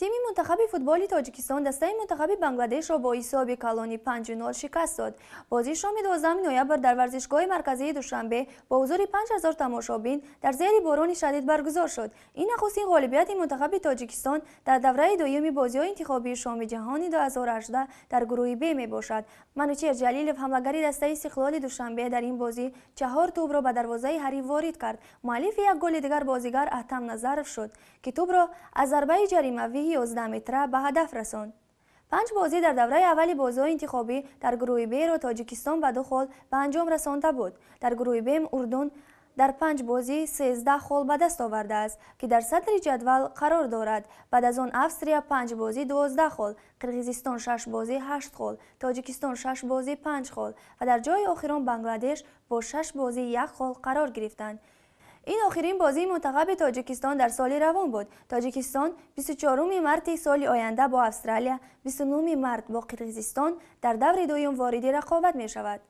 Тими мунтахаби футболи Тоҷикистон дастаи мунтахаби Бангладешро бо ҳисоби калони 5-0 шикаст дод. Бозии шоми 12 ноябр дар варзишгоҳи марказии Душанбе бо ҳузури 5000 тамошобин дар зери борони шадид баргузор шуд. Ин нахустин ғолибияти мунтахаби Тоҷикистон дар давраи дуюми бозиҳои интихобии Шоми ҷаҳони 2018 дар гурӯҳи Б мебошад. Манучер Ҷалилов, ҳамлагари дастаи Истиқлоли Душанбе, дар ин бозӣ 4 тӯбро ба дарвозаи ҳариф ворид кард. Муаллифи як голи дигар бозигар Аҳтам Назаров шуд, ки тӯбро аз зарбаи ҷаримавии 11 метра ба ҳадаф расонд. 5 бозӣ дар давраи аввали бозиҳои интихобӣ дар гурӯҳи Б-ро Тоҷикистон ба 2 хол ба анҷом расонда буд. Дар гурӯҳи Б Урдун дар 5 бозӣ 13 хол ба даст овардааст, ки дар садри ҷадвал қарор дорад. Баъд аз он Австрия 5 бозӣ 12 хол, Қирғизистон 6 бозӣ 8 хол, Тоҷикистон 6 бозӣ 5 хол ва дар ҷои охирон Бангладеш бо 6 бозӣ 1 хол қарор гирифтанд. Ин охирин бозии мунтахаби Тоҷикистон дар соли равон буд. Тоҷикистон 24 марти соли оянда бо Австралия, 29 март бо Қирғизистон дар даври дуюм вориди рақобат мешавад.